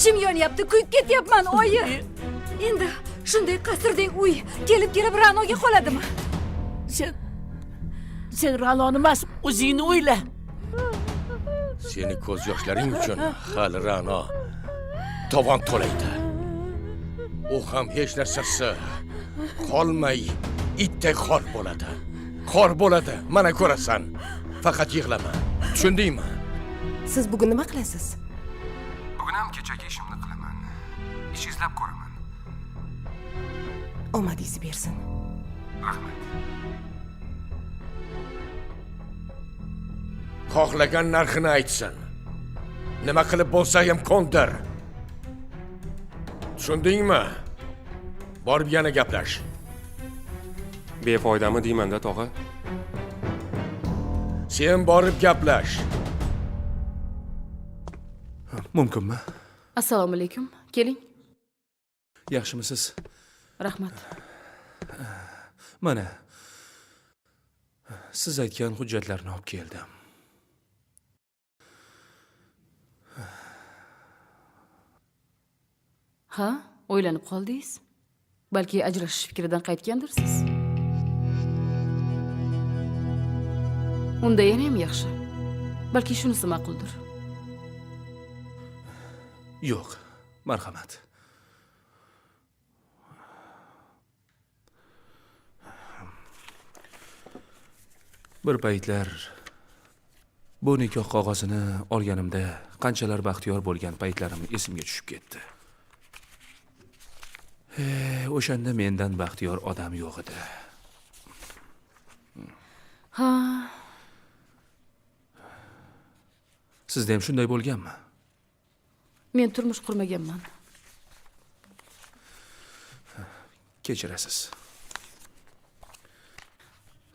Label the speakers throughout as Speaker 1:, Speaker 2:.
Speaker 1: Ichim yonyapti, kuyib ketyapman, oyi. Endi shunday qasrdek uy kelib-kelib Ra'noga qoladimi?
Speaker 2: Sen Ra'noni emas, o'zingni o'yla.
Speaker 3: Seni ko'z yoshlaring uchun hali Ra'no tovon to'laydi. U ham hech narsasi qolmay itday xor bo'ladi. Xor bo'ladi, mana ko'rasan. Faqat yig'lama. Tushundingmi?
Speaker 4: Siz bugun nima qilasiz?
Speaker 5: Bugun ham kechagi ishimni qilaman. Ish izlab ko'raman.
Speaker 4: Omadingizni bersin.
Speaker 5: Rahmat.
Speaker 3: Xohlagan narxini aytsin. Nima qilib bo'lsa ham ko'ndir. Tushundingmi? Borib yana gaplash.
Speaker 5: Befoydami deyman-da, tog'a.
Speaker 3: Sen borib gaplash.
Speaker 6: Mumkinmi?
Speaker 7: Assalomu alaykum. Keling.
Speaker 6: Yaxshimisiz?
Speaker 7: Rahmat.
Speaker 6: Mana siz aytgan hujjatlarni olib keldim.
Speaker 7: Ha, o'ylanib qoldingiz? Balki ajrashish fikridan qaytgandirsiz? Unda yana ham yaxshi. Balki shunisi ma'quldir.
Speaker 6: Yo'q, marhamat. Bir paytlar bu nikoh qog'ozini olganimda qanchalar baxtiyor bo'lgan paytlarim esimga tushib ketdi. O'shanda mendan baxtiyor odam yo'q edi.
Speaker 7: Ha.
Speaker 6: Sizda ham shunday bo'lganmi?
Speaker 7: Men turmush qurmaganman.
Speaker 6: Kechirasiz.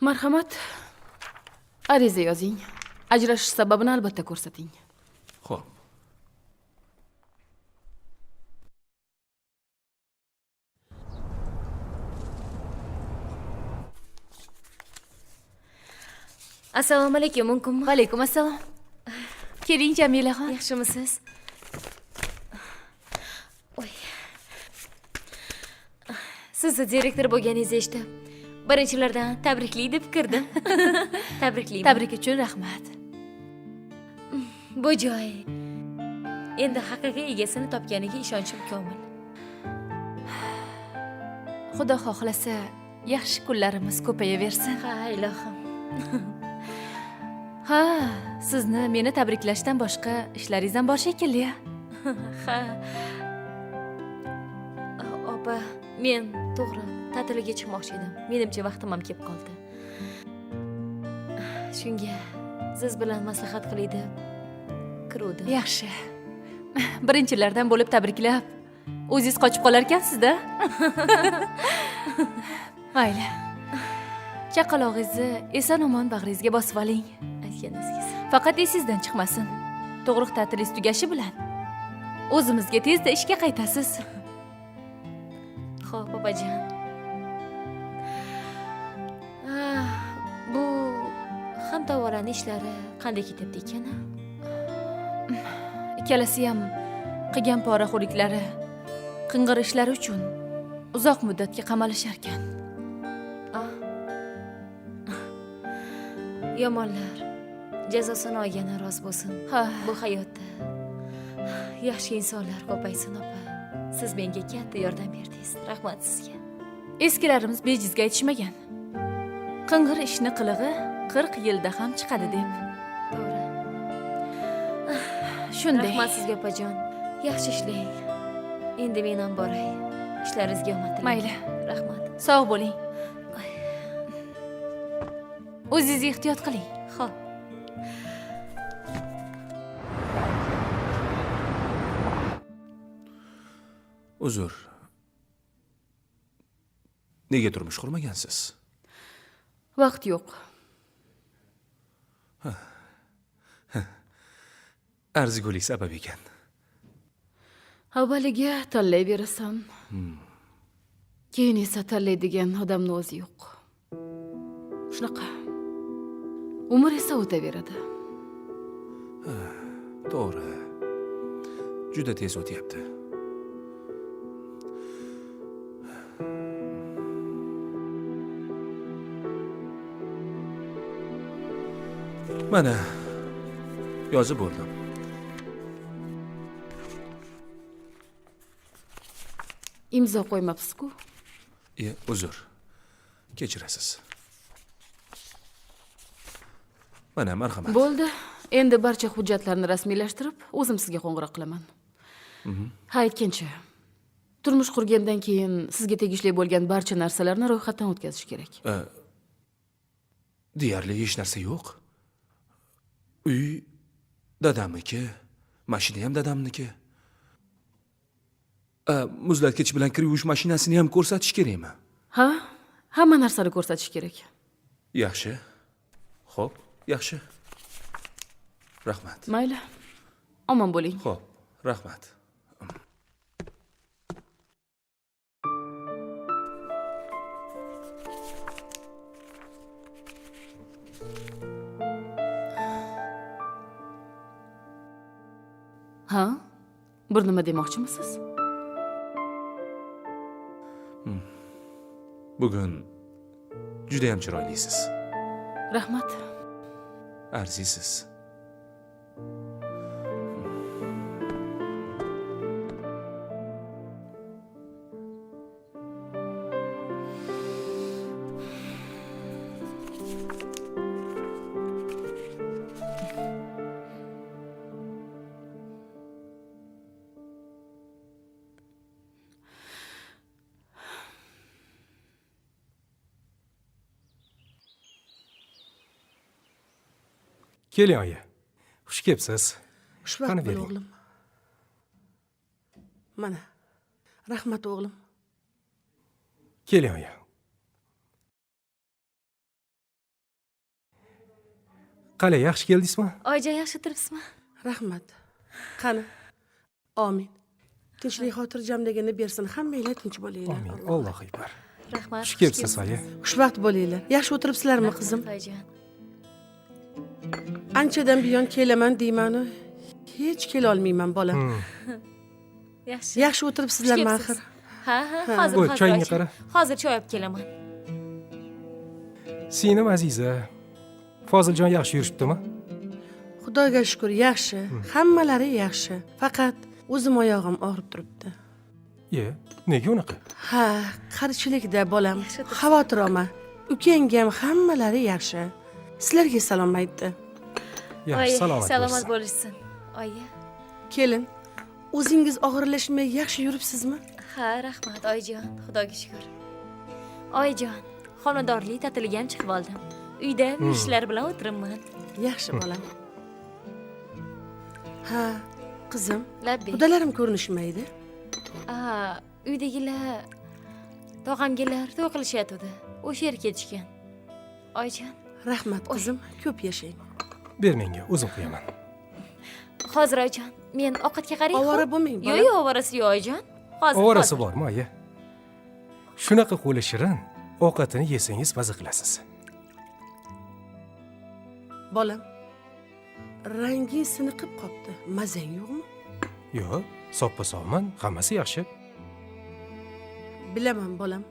Speaker 7: Marhamat. Ariza yozing. Ajrashish sababini albatta ko'rsating.
Speaker 6: Xo'p.
Speaker 8: Assalomu alaykum, mumkinmi?
Speaker 9: Va alaykum assalom. Keling Jamilaxon.
Speaker 8: Yaxshimisiz? Oy. Sizni direktor bo'lganingizni eshitib, birinchilardan tabrikli deb kirdim. Tabriklayman.
Speaker 9: Tabrik uchun rahmat.
Speaker 8: Bu joy endi haqiqiy egasini topganiga ishonchim komil.
Speaker 9: Xudo xohlasa, yaxshi kunlarimiz ko'payaversin.
Speaker 8: Ha, ilohim.
Speaker 9: Ha, sizni meni tabriklashdan boshqa ishlaringiz ham bor shekilli.
Speaker 8: Ha. Opa, men to'g'ri ta'tilga chiqmoqchi edim. Menimcha vaqtim ham kelib qoldi. Shunga siz bilan maslahat qilay deb kiruvdim.
Speaker 9: Yaxshi. Birinchilardan bo'lib tabriklab, o'zingiz qochib qolar ekansiz-da. Mayli. Chaqalog'ingizni eson-omon bag'ringizga bosib oling.
Speaker 8: Aytganingiz kelsin.
Speaker 9: Faqat esingizdan chiqmasin. Tug'ruq ta'tilingiz tugashi bilan o'zimizga tezda ishga qaytasiz.
Speaker 8: Xo'p, opajon. Bu hamtovolarning ishlari qanday ketyapti ekan?
Speaker 9: Ikkalasi ham qilgan poraxo'rliklari, qing'ir ishlari uchun uzoq muddatga qamalishar ekan.
Speaker 8: Yomonlar jazosini olgani rost bo'lsin.
Speaker 9: Ha.
Speaker 8: Bu hayotda yaxshi insonlar ko'paysin, opa. Siz menga katta yordam berdingiz. Rahmat sizga.
Speaker 9: Eskilarimiz bejizga aytishmagan. Qing'ir ishni qilig'i 40 yilda ham chiqadi deb.
Speaker 8: To'g'ri.
Speaker 9: Shunday.
Speaker 8: Rahmat sizga, opajon. Yaxshi ishlang. Endi men ham boray. Ishlaringizga omad tilayman.
Speaker 9: Mayli.
Speaker 8: Rahmat.
Speaker 9: Sog' bo'ling. O'zingizni ehtiyot qiling.
Speaker 8: Xo'p.
Speaker 6: Uzr. Nega turmush qurmagansiz?
Speaker 7: Vaqt yo'q.
Speaker 6: Arzigulik sabab ekan.
Speaker 7: Avvaliga tanlayverasan. Keyin esa tanlaydigan odamning o'zi yo'q. Shunaqa. Umr esa o'taveradi.
Speaker 6: To'g'ri. Juda tez o'tyapti. Mana yozib bo'ldim.
Speaker 7: Imzo qo'ymabsiz-ku.
Speaker 6: Uzr. Kechirasiz. Mana, marhamat.
Speaker 7: Bo'ldi. Endi barcha hujjatlarni rasmiylashtirib, o'zim sizga qo'ng'iroq qilaman. Ha, aytgancha, turmush qurgandan keyin sizga tegishli bo'lgan barcha narsalarni ro'yxatdan o'tkazish kerak.
Speaker 6: Deyarli hech narsa yo'q. Uy dadamniki, mashina ham dadamniki. Muzlatgich bilan kir yuvish mashinasini ham ko'rsatish kerakmi?
Speaker 7: Ha, hamma narsani ko'rsatish kerak.
Speaker 6: Yaxshi. Xo'p, yaxshi. Rahmat.
Speaker 7: Mayli. Omon bo'ling.
Speaker 6: Xo'p, rahmat.
Speaker 7: Ha? Bir nima demoqchimisiz?
Speaker 6: Bugun juda ham chiroylisiz.
Speaker 7: Rahmat.
Speaker 6: Arziysiz.
Speaker 5: Keling oyi. Xush kelibsiz.
Speaker 10: Xushvaqt bo'l o'g'lim. Mana. Rahmat o'g'lim.
Speaker 5: Keling oyi. Qalay, yaxshi keldingizmi?
Speaker 8: Oyijon, yaxshi o'tiribsizmi?
Speaker 10: Rahmat. Qani? Amin. Tinchlik xotirjamligini bersin. Hammanglar tinch bo'linglar.
Speaker 5: Amin. Allohu akbar.
Speaker 8: Rahmat.
Speaker 5: Xush kelibsiz oyi.
Speaker 10: Xushvaqt bo'linglar. Yaxshi o'tiribsizlarmi qizim?
Speaker 8: Oyijon.
Speaker 10: Anchadan buyon kelaman deyman-u, hech kela olmayman bolam.
Speaker 8: Yaxshi.
Speaker 10: Yaxshi o'tiribsizlarmi axir?
Speaker 8: Ha, ha, hozir hozir.
Speaker 5: Choyingga qara.
Speaker 8: Hozir choy olib kelaman.
Speaker 5: Singlim Aziza, Foziljon yaxshi yurishibdimi?
Speaker 10: Xudoga shukr, yaxshi. Hammalari yaxshi. Faqat o'zim oyog'im og'rib turibdi.
Speaker 5: Nega unaqa?
Speaker 10: Ha, qarichilikda bolam. Xavotir olma. Ukang ham hammalari yaxshi. Sizlarga salom aytdi.
Speaker 5: Yaxshi, salomat.
Speaker 8: Salomat bo'lishsin. Oyi.
Speaker 10: Kelin, o'zingiz og'irlashmay yaxshi yuribsizmi?
Speaker 8: Ha, rahmat oyijon, Xudoga shukr. Oyijon, xonadorlik ta'tiliga ham chiqib oldim. Uyda ishlar bilan o'tiribman.
Speaker 10: Yaxshi bolam. Ha, qizim,
Speaker 8: Labbay.
Speaker 10: Xudalarim ko'rinishmaydi.
Speaker 8: Uydagilar, tog'amgilar to'y qilishyotdi. O'sha yerga ketishgan. Oyijon.
Speaker 10: Rahmat qizim, ko'p yashang.
Speaker 5: Ber menga, o'zim qo'yaman.
Speaker 8: Hozir oyijon, men ovqatga qarang.
Speaker 10: Ovora bo'lmang, bolam.
Speaker 8: Yo'q, yo'q, ovorasi yo'q oyijon. Hozir.
Speaker 5: Ovorasi bormi, oyi? Shunaqa qo'li shirin, ovqatini yesangiz maza qilasiz.
Speaker 10: Bolam, ranging siniqib qopti. Mazang yo'qmi?
Speaker 5: Yo'q, soppa-sog'man, hammasi yaxshi.
Speaker 10: Bilaman, bolam.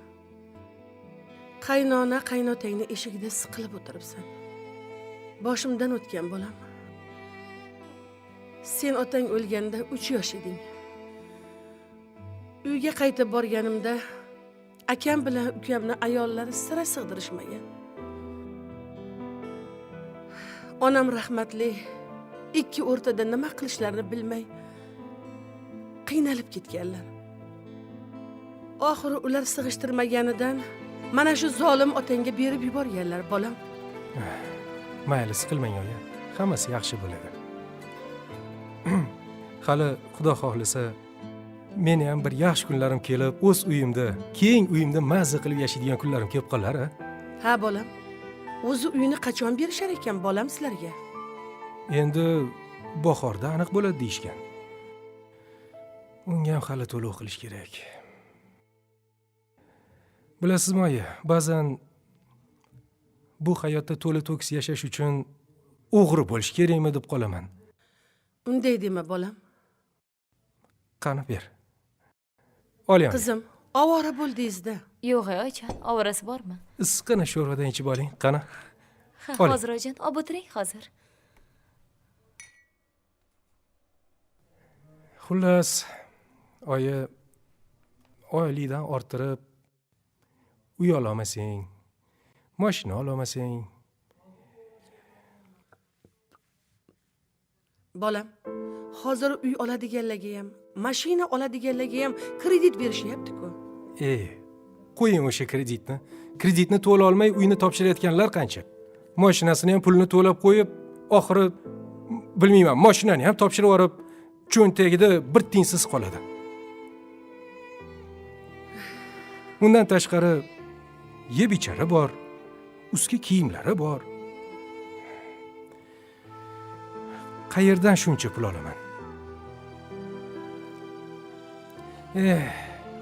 Speaker 10: Qaynona qaynotangni eshigida siqilib o'tiribsan. Boshimdan o'tgan bolam. Sen otang o'lganda 3 yosh eding. Uyga qaytib borganimda akam bilan ukamni ayollari sira sig'dirishmagan. Onam rahmatli ikki o'rtada nima qilishlarini bilmay qiynalib ketganlar. Oxiri ular sig'ishtirmaganidan mana shu zolim otangga berib yuborganlar, bolam.
Speaker 5: Mayli, siqilmang oyi. Hammasi yaxshi bo'ladi. Hali Xudo xohlasa meni ham bir yaxshi kunlarim kelib, o'z uyimda, keng uyimda mazza qilib yashaydigan kunlarim kelib qolar, a?
Speaker 10: Ha, bolam. O'zi uyini qachon berishar ekan, bolam sizlarga?
Speaker 5: Endi bahorda aniq bo'ladi deyishgan. Unga ham hali to'lov qilish kerak. Bilasizmi, oyi, ba'zan bu hayotda to'la to'kis yashash uchun o'g'ri bo'lish kerakmi deb qolaman.
Speaker 10: Unday dema, bolam.
Speaker 5: Qani ber. Oling.
Speaker 10: Qizim, ovora bo'ldingiz-da.
Speaker 8: Yo'q, ey oyijon, ovorasi bormi?
Speaker 5: Issiqqina sho'rvadan ichib oling. Qani.
Speaker 8: Ha,
Speaker 5: Oling.
Speaker 8: hozir oyijon, olib o'tiring hozir.
Speaker 5: Xullas, oyi oylikdan orttirib uy ololmasang, mashina ololmasang.
Speaker 10: Bolam, hozir uy oladiganlarga ham, mashina oladiganlarga ham kredit berishyapti-ku.
Speaker 5: Qo'ying o'sha kreditni. Kreditni to'la olmay uyni topshirayotganlar qancha? Mashinasini ham pulini to'lab qo'yib, oxiri bilmayman, mashinani ham topshirib yuborib, cho'ntagida bir tiyinsiz qoladi. Undan tashqari yeb ichari bor, ustki kiyimlari bor. Qayerdan shuncha pul olaman?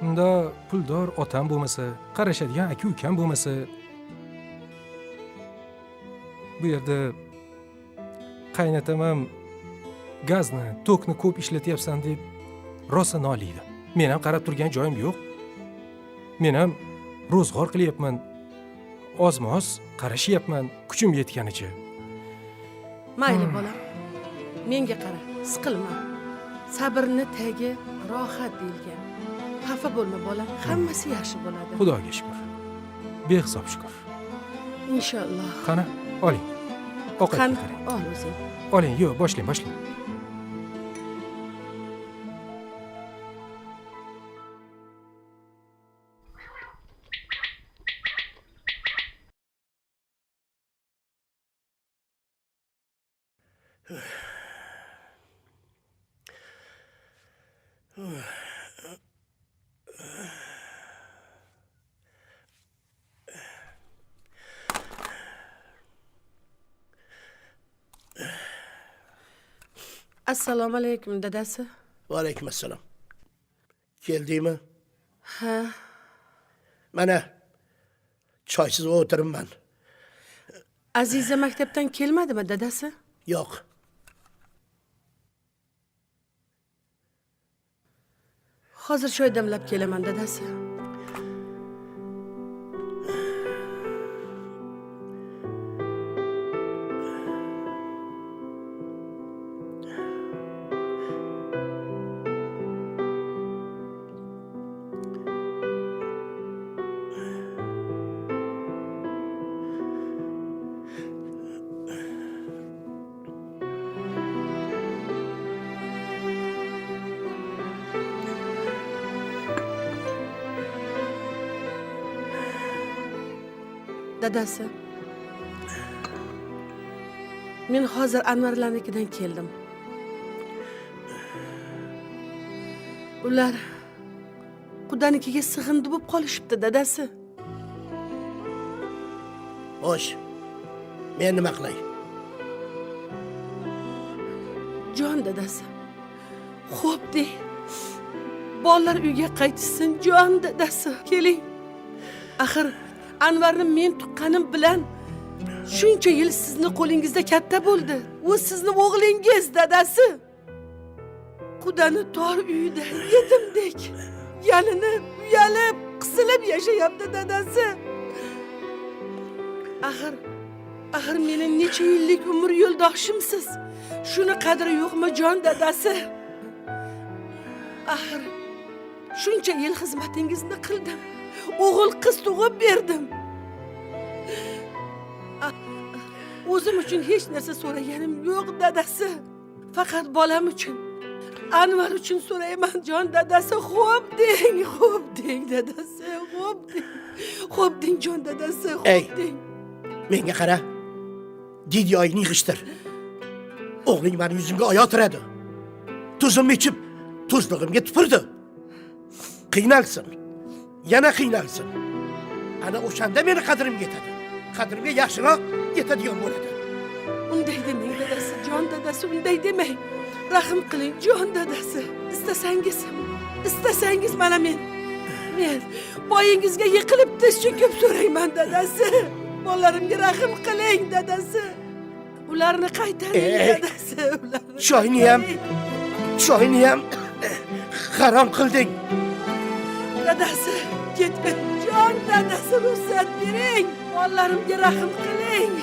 Speaker 5: Unda puldor otam bo'lmasa, qarashadigan aka ukam bo'lmasa, bu yerda qaynatam ham gazni, tokni ko'p ishlatyapsan deb rosa noliydi. Men ham qarab turgan joyim yo'q. Men ham ro'zg'or qilyapman. Ozma-oz qarashyapman, kuchim yetganicha.
Speaker 10: Mayli bolam. Menga qara, siqilma. Sabrni tagi rohat deyilgan. Xafa bo'lma bolam, hammasi yaxshi bo'ladi.
Speaker 5: Xudoga shukr. Behisob shukr.
Speaker 10: Inshaalloh.
Speaker 5: Qani, oling. Ovqatga
Speaker 10: Qani,
Speaker 5: qarang.
Speaker 10: ol o'zing.
Speaker 5: Oling, yo'q, boshlang, boshlang.
Speaker 10: Assalomu alaykum dadasi.
Speaker 11: Va alaykum assalom. Keldingmi?
Speaker 10: Ha.
Speaker 11: Mana choysiz o'tiribman.
Speaker 10: Aziza maktabdan kelmadimi dadasi?
Speaker 11: Yo'q.
Speaker 10: Hozir choy damlab kelaman dadasi. Dadasi, men hozir Anvarlarnikidan keldim. Ular qudanikiga sig'indi bo'lib qolishibdi, dadasi.
Speaker 11: Xo'sh, men nima qilay?
Speaker 10: Jon dadasi, xo'p de. Bolalar uyga qaytishsin, jon dadasi. Keling. Axir Anvarni men tuqqanim bilan shuncha yil sizni qo'lingizda katta bo'ldi. U sizni o'g'lingiz, dadasi. Qudani tor uyida yetimdek yalinib, uyalib, qisilib yashayapti, dadasi. Axir meni necha yillik umr yo'ldoshimsiz. Shuni qadri yo'qmi, jon dadasi? Axir shuncha yil xizmatingizni qildim. O'g'il qiz tug'ib berdim. O'zim uchun hech narsa so'raganim yo'q, dadasi. Faqat bolam uchun, Anvar uchun so'rayman, jon dadasi. Xo'p deng, xo'p deng, dadasi, xo'p deng. Xo'p deng, jon dadasi, xo'p deng.
Speaker 11: Menga qara. Didiyoyingni yig'ishtir. O'g'ling meni yuzimga oyoq tiradi. Tuzimni ichib, tuzlig'imga tupurdi. Qiynalsin. Yana qiynalsin. Ana o'shanda meni qadrimga yetadi. Qadrimga yaxshiroq yetadigan bo'ladi.
Speaker 10: Unday demang, dadasi, jon dadasi, unday demang. Rahim qiling, jon dadasi. Istasangiz mana men boyingizga yiqilib tiz cho'kib so'rayman, dadasi. Bolalarimga rahim qiling, dadasi. Ularni qaytaring, dadasi, ularni.
Speaker 11: Choyni ham Harom qilding.
Speaker 10: Dadasi, ketmang. Jon dadasi, ruxsat bering. Bolalarimga rahm qiling.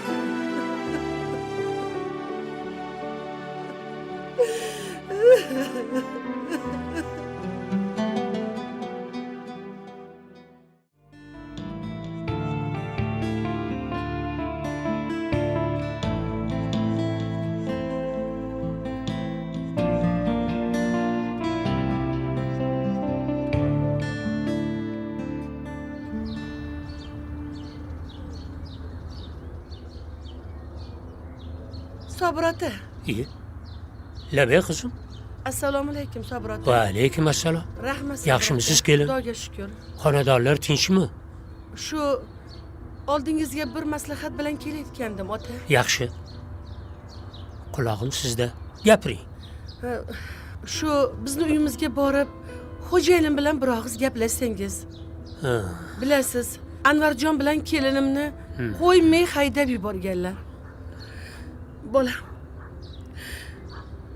Speaker 10: Sobir ota.
Speaker 12: Iyi. Labay qizim.
Speaker 10: Assalomu alaykum Sobir ota.
Speaker 12: Va alaykum assalom.
Speaker 10: Rahmat.
Speaker 12: Yaxshimisiz kelin?
Speaker 10: Xudoga shukr.
Speaker 12: Xonadonlar tinchmi?
Speaker 10: Shu oldingizga bir maslahat bilan kelayotgandim ota.
Speaker 12: Yaxshi. Qulog'im sizda. Gapiring.
Speaker 10: Shu bizni uyimizga borib, xo'jayinim bilan bir og'iz gaplashsangiz. Bilasiz, Anvarjon bilan kelinimni qo'ymay haydab yuborganlar.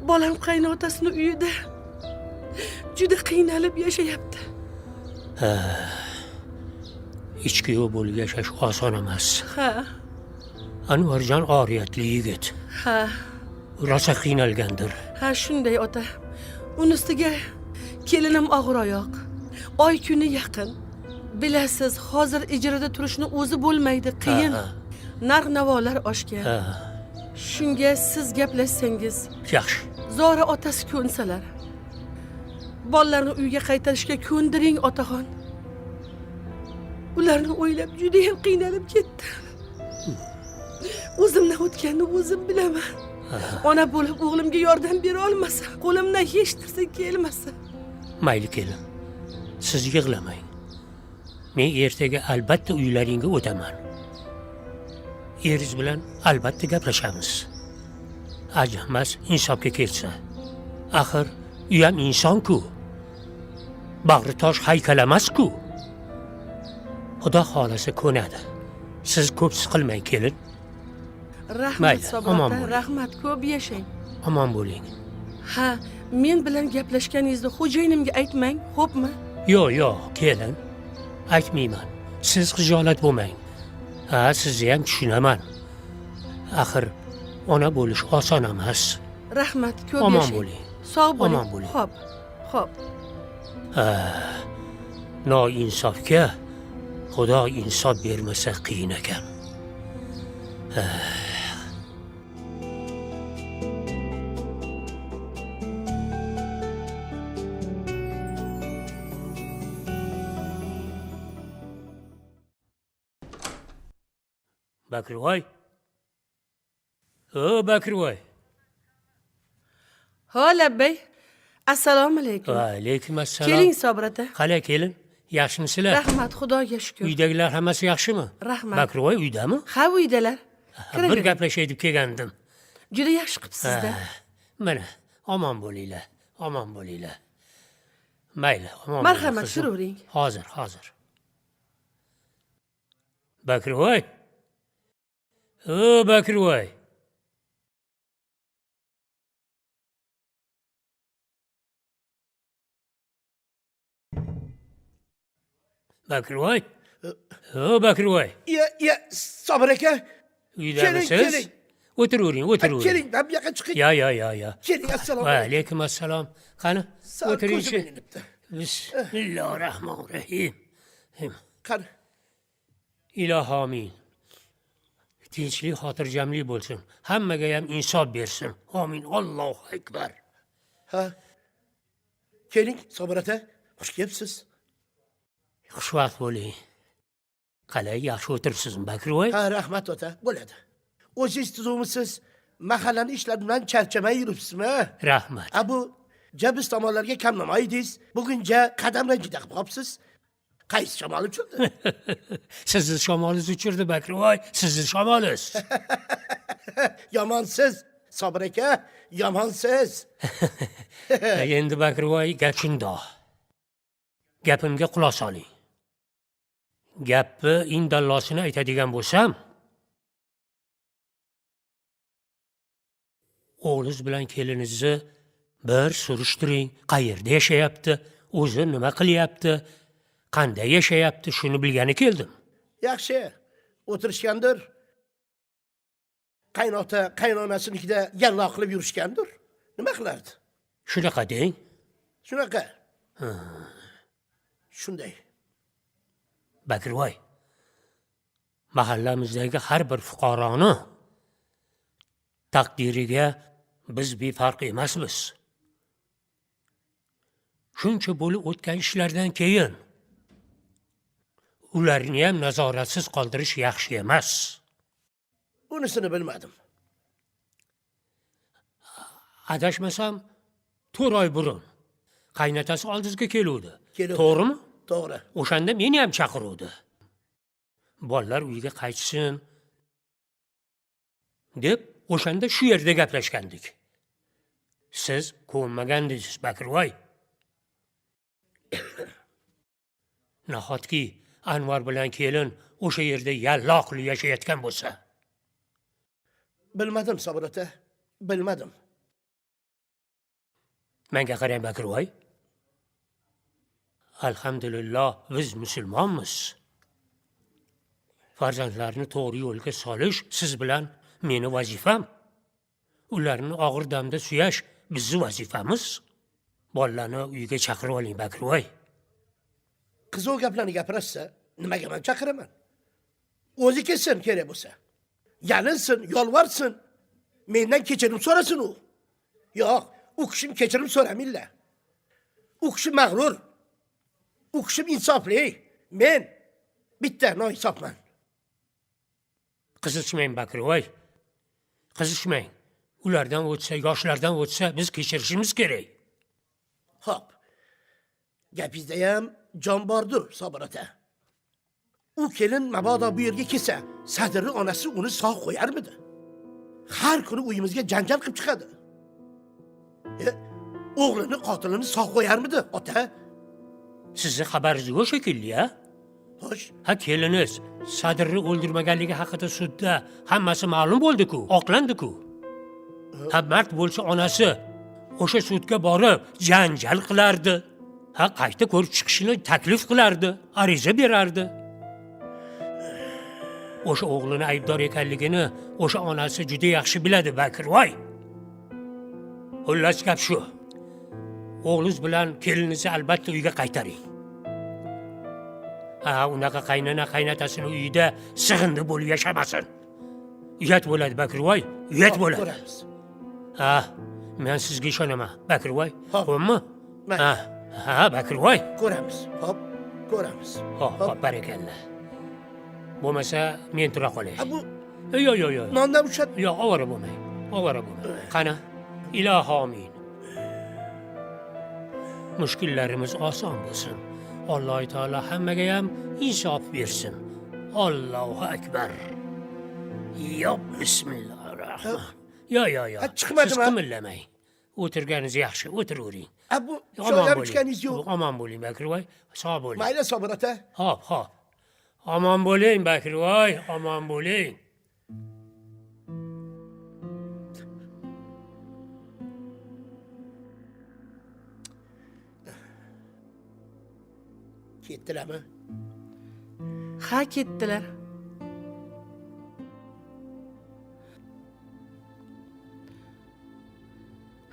Speaker 10: Bolam qaynotasini uyida juda qiynalib yashayapti.
Speaker 12: Ichki yo'q bo'lib yashash oson emas.
Speaker 10: Ha.
Speaker 12: Anvarjon oriyatli yigit.
Speaker 10: Ha.
Speaker 12: Rosa qiynalgandir.
Speaker 10: Ha, shunday ota. Uni ustiga kelinim og'ir oyoq. Oy kuni yaqin. Bilasiz, hozir ijrada turishni o'zi bo'lmaydi, qiyin. Narx-navolar oshgan. Shunga siz gaplashsangiz.
Speaker 12: Yaxshi.
Speaker 10: Zora otasi ko'nsalar. Bolalarni uyga qaytarishga ko'ndiring otaxon. Ularni o'ylab juda ham qiynalib ketdim. O'zimdan o'tganni o'zim bilaman. Ona bo'lib o'g'limga yordam bera olmasam, qo'limdan hech narsa kelmasa.
Speaker 12: Mayli kelin. Siz yig'lamang. Men ertaga albatta uylaringga o'taman. Eringiz bilan albatta gaplashamiz. Ajabmas insofga kelsa. Axir u ham inson-ku. Bag'ri tosh haykal emas-ku. Xudo xolasa ko'nadi. Siz ko'p siqilmang kelin.
Speaker 10: Rahmat Sobir ota, rahmat, ko'p yashang.
Speaker 12: Omon bo'ling.
Speaker 10: Ha, men bilan gaplashganingizni xo'jayinimga aytmang, xo'pmi?
Speaker 12: Yo'q, yo'q, kelin. Aytmayman. Siz xijolat bo'lmang. Ha, sizni ham tushunaman. Axir ona bo'lish oson emas.
Speaker 10: Rahmat, ko'p
Speaker 12: omon
Speaker 10: yashang.
Speaker 12: Bo'ling.
Speaker 10: Sog' bo'ling.
Speaker 12: Omon bo'ling.
Speaker 10: Xo'p, xo'p.
Speaker 12: Ha, noinsofga Xudo insof bermasa qiyin ekan. Bakirvoy. O Bakirvoy.
Speaker 10: Ha, labbay. Assalomu alaykum.
Speaker 12: Va alaykum assalom.
Speaker 10: Keling Sobir ota.
Speaker 12: Qalay kelin? Yaxshimisizlar?
Speaker 10: Rahmat, Xudoga shukr.
Speaker 12: Uydagilar hammasi yaxshimi?
Speaker 10: Rahmat.
Speaker 12: Bakirvoy uydami?
Speaker 10: Ha, uydalar.
Speaker 12: Bir gaplashay deb kelgandim.
Speaker 10: Juda yaxshi qilibsiz-da.
Speaker 12: Mana, omon bo'linglar. Omon bo'linglar. Mayli, omon bo'ling.
Speaker 10: Marhamat, kiravering.
Speaker 12: Hozir, hozir. Bakirvoy. O Bakirvoy. Bakirvoy. O Bakirvoy.
Speaker 11: Ya, Sobir aka.
Speaker 12: Uydamisiz?
Speaker 11: Keling.
Speaker 12: O'tiravering, o'tiravering.
Speaker 11: Keling, bu yoqqa chiqing.
Speaker 12: Ya.
Speaker 11: Keling, assalomu
Speaker 12: alaykum. Va alaykum assalom. Qani, o'tiringchi. Bismillahirrohmanirrohim.
Speaker 11: Qani.
Speaker 12: Ilohi amin. Tinchlik, xotirjamlik bo'lsin. Hammaga ham insof bersin. Amin. Allohu akbar.
Speaker 11: Ha. Keling, Sobir aka, xush kelibsiz.
Speaker 12: Xushvaqt bo'ling. Qalay, yaxshi o'tiribsizmi, Bakirvoy?
Speaker 11: Ha, rahmat ota, bo'ladi. O'zingiz tuzukmisiz? Mahallani ishlari bilan charchamay yuribsizmi?
Speaker 12: Rahmat.
Speaker 11: A bu jabis tomonlarga kamnamo edingiz. Bugunja qadam ranjida qilib qopsiz. Qaysi shamol uchirdi?
Speaker 12: Sizni shamolingiz uchirdi, Bakirvoy, sizni shamolingiz.
Speaker 11: Yomonsiz, Sobir aka, yomonsiz.
Speaker 12: Endi Bakirvoy, gap shundoq. Gapimga quloq soling. Gapni indallosini aytadigan bo'lsam, o'g'lingiz bilan keliningizni bir surishtiring, qayerda yashayapti, O'zi nima qilyapti, qanday yashayapti, shuni bilgani keldim.
Speaker 11: Yaxshi, o'tirishgandir. Qaynota qaynonasinikida yallo qilib yurishgandir. Nima qilardi?
Speaker 12: Shunaqa deng.
Speaker 11: Shunaqa. Shunday.
Speaker 12: Bakirvoy, mahallamizdagi har bir fuqaroni taqdiriga biz befarq emasmiz. Shuncha bo'lib o'tgan ishlardan keyin ularni ham nazoratsiz qoldirish yaxshi emas.
Speaker 11: Unisini bilmadim.
Speaker 12: Adashmasam 4 oy burun qaynotasi oldingizga keluvdi. To'g'rimi?
Speaker 11: To'g'ri.
Speaker 12: O'shanda meni ham chaqiruvdi. Bolalar uyga qaytsin deb o'shanda shu yerda gaplashgandik. Siz ko'nmagandingiz, Bakirvoy. Nahotki Anvar bilan kelin o'sha yerda yallo qilib yashayotgan bo'lsa?
Speaker 11: Bilmadim, Sobir ota, bilmadim.
Speaker 12: Menga qarang, Bakirvoy. Alhamdulillah, biz musulmonmiz. Farzandlarni to'g'ri yo'lga solish siz bilan meni vazifam. Ularni og'ir damda suyash bizni vazifamiz. Bolalarni uyga chaqirib oling, Bakirvoy.
Speaker 11: Qiziq gaplarni gapirasiz, nimaga men chaqiraman? O'zi kelsin kerak bo'lsa. Yalinsin, yolvarsin. Mendan kechirim so'rasin u. Yo'q, u kishim kechirim so'ramaylar. U kishi mag'rur. U kishi insofli. Men bitta noinsofman.
Speaker 12: Qizishmang, Bakirvoy. Qizishmang. Ulardan o'tsa, yoshlardan o'tsa biz kechirishimiz kerak.
Speaker 11: Xo'p. Gapingizda ham jon bordir, Sobir ota. U kelin mabodo bu yerga kelsa, Sadirning onasi uni sog' qo'yarmidi? Har kuni uyimizga janjal qilib chiqadi. O'g'lini qotilini sog' qo'yarmidi, ota?
Speaker 12: Sizni xabaringiz yo'q shekilli, a?
Speaker 11: Xo'sh.
Speaker 12: Ha, keliniz Sadirni o'ldirmaganligi haqida sudda hammasi ma'lum bo'ldi-ku, oqlandi-ku. Ha, mard bo'lsa onasi o'sha sudga borib janjal qilardi. Ha, qayta ko'rib chiqishini taklif qilardi, ariza berardi. O'sha o'g'lini aybdor ekanligini o'sha onasi juda yaxshi biladi, Bakirvoy. Xullas gap shu. O'g'lingiz bilan keliningizni albatta uyga qaytaring. Ha, unaqa qaynona qaynotasini uyida sig'indi bo'lib yashamasin. Uyat bo'ladi, Bakirvoy, uyat bo'ladi.
Speaker 11: Ko'ramiz.
Speaker 12: Ha, men sizga ishonaman, Bakirvoy. Xo'pmi? Ha, ha, Bakirvoy.
Speaker 11: Ko'ramiz. Xo'p, ko'ramiz.
Speaker 12: Xo'p, xo'p, barakalla. Bo'lmasa men tura qolay.
Speaker 11: Bu
Speaker 12: Yo'q, yo'q, yo'q.
Speaker 11: Nondan ushat.
Speaker 12: Yo'q, ovora bo'lmang. Ovora bo'lmang. Qani? Ilohi amin. Mushkullarimiz oson bo'lsin. Alloh taolo hammaga ham insof bersin. Allohu akbar. Yo, bismillahirrohmanirrohim. Yo, yo, yo.
Speaker 11: Chiqmadim.
Speaker 12: Siz qimillamang. O'tirganingiz yaxshi, o'tiravering.
Speaker 11: Bu choylar ichganingiz yo'q.
Speaker 12: Omon bo'ling, Bakirvoy. Sog' bo'ling.
Speaker 11: Mayli, Sobir ota.
Speaker 12: Xo'p, xo'p. Omon bo'ling, Bakirvoy, omon bo'ling.
Speaker 11: Ketdilarmi?
Speaker 10: Ha, ketdilar.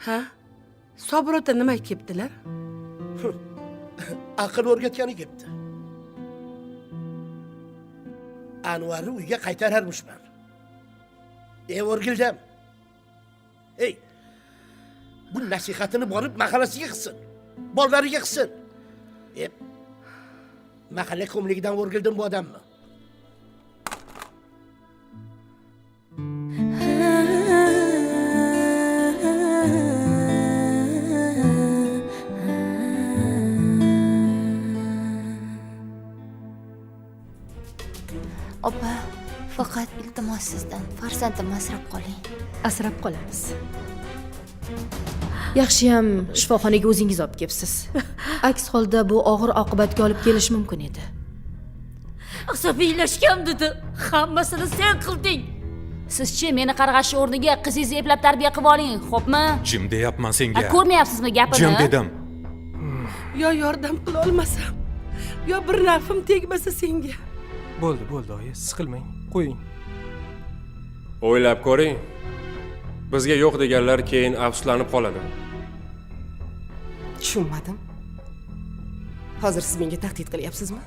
Speaker 10: Ha? Sobir ota nima keptilar?
Speaker 11: Aql o'rgatgani kepti. Anvarni uyga qaytararmishman. O'rgildim. Ey, bu nasihatini borib mahallasiga qilsin. Bolalariga qilsin. Mahalla ko'mligidan o'rgildim bu odamni.
Speaker 8: Opa, faqat iltimos sizdan farzandimni asrab qoling.
Speaker 1: Asrab qolamiz.
Speaker 13: Yaxshiyam shifoxonaga o'zingiz olib kelibsiz. Aks holda bu og'ir oqibatga olib kelishi mumkin edi.
Speaker 14: Asabiylashgan dedi. Hammasini sen qilding. Sizchi meni qarg'ash o'rniga qizingizni eplab tarbiya qilib oling, xo'pmi?
Speaker 15: Jim deyapman senga.
Speaker 14: Ko'rmayapsizmi gapini?
Speaker 15: Jim dedim.
Speaker 10: Yo yordam qila olmasam, yo bir nafim tegmasa senga.
Speaker 5: Bo'ldi, bo'ldi oyi, siqilmang, qo'ying.
Speaker 15: O'ylab ko'ring. Bizga yo'q deganlar keyin afsuslanib qoladi.
Speaker 4: Tushunmadim. Hozir siz menga tahdid qilyapsizmi?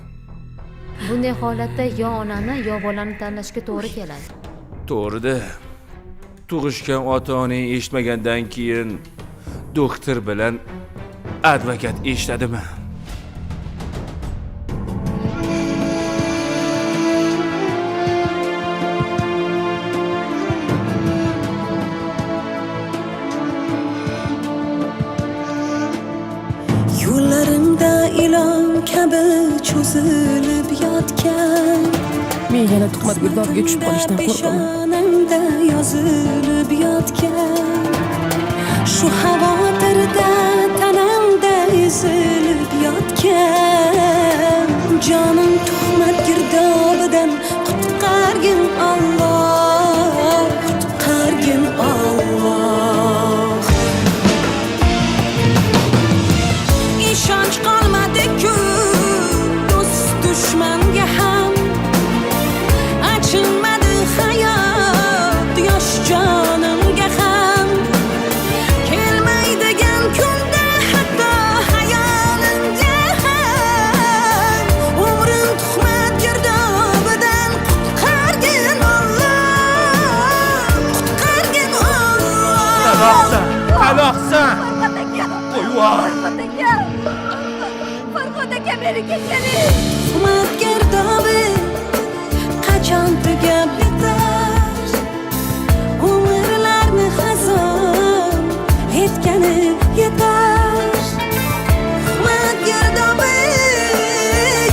Speaker 14: Bunday holatda yo onani, yo bolani tanlashga to'g'ri keladi.
Speaker 6: To'g'rida. Tug'ishgan ota-onang eshitmagandan keyin doktor bilan advokat eshitadimi?
Speaker 16: Yo'llarimda ilon kabi cho'zilib yotgan.
Speaker 4: Men yana tuhmat girdobiga tushib qolishdan qo'rqaman.
Speaker 16: Peshonamda yozilib yotgan. Shu xavotirda tanamda ezilib yotgan. Jonim tuhmat girdobidan qutqargin Alloh, qutqargin Alloh. Ishonch qolmadi-ku do'st dushmanga ham, achinmadi hayot yosh jonimga ham. Kelmaydigan kunda hatto hayolimga ham, umrim tuhmat girdobidan qutqargin Alloh, qutqargin Alloh.
Speaker 6: Taloqsan, taloqsan. Qo'yvor.
Speaker 1: Farhod aka! Farhod aka, meni kechiring!
Speaker 16: Tuhmat girdobi qachon tugab bitar? Umrlarni xazon etgani yetar. Tuhmat girdobi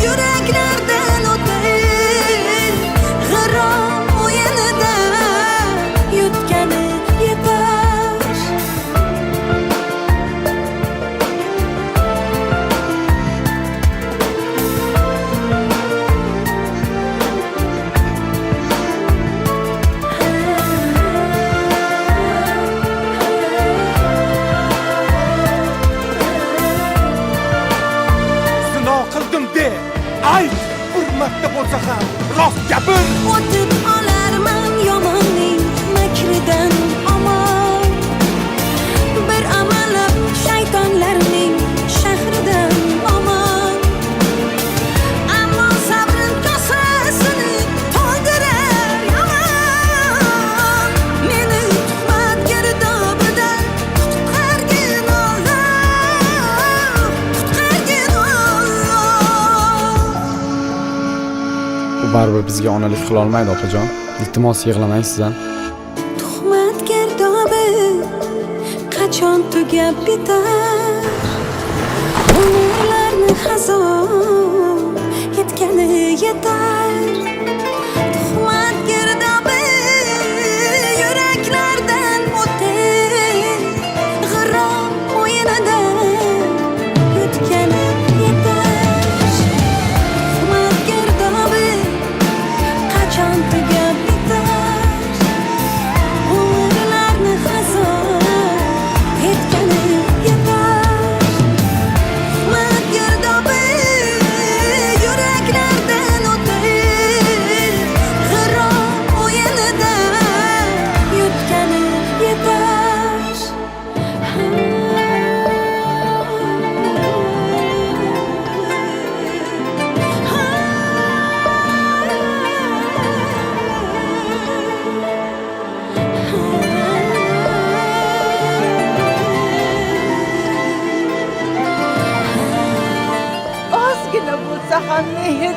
Speaker 16: yuraklardan o'tib, g'irrom o'yinida yutgani yetar.
Speaker 5: Zino qildim de, ayt, bir marta bo'lsa ham rost gapir.
Speaker 16: O'tib olarman yomonning makridan omon. Bir amallab shaytonlarning shahridan omon. Ammo sabrim kosasini to'ldirar yomon. Meni tuhmat girdobidan qutqargin Alloh, qutqargin Alloh.
Speaker 17: U baribir bizga onalik qila olmaydi, opajon. Iltimos, yig'lamang siz ham.
Speaker 16: Tuhmat girdobi qachon tugab bitar? Umrlarni xazon etgani yetar. Tuhmat girdobi yuraklardan o'tib, g'irrom o'yinida yutgani yetar. Tuhmat girdobi qachon tugab bitar? Umrlarni xazon etgani yetar. Tuhmat girdobi yuraklardan o'tib, g'irrom o'yinida yutgani yetar.
Speaker 10: Ozgina bo'lsa ham mehr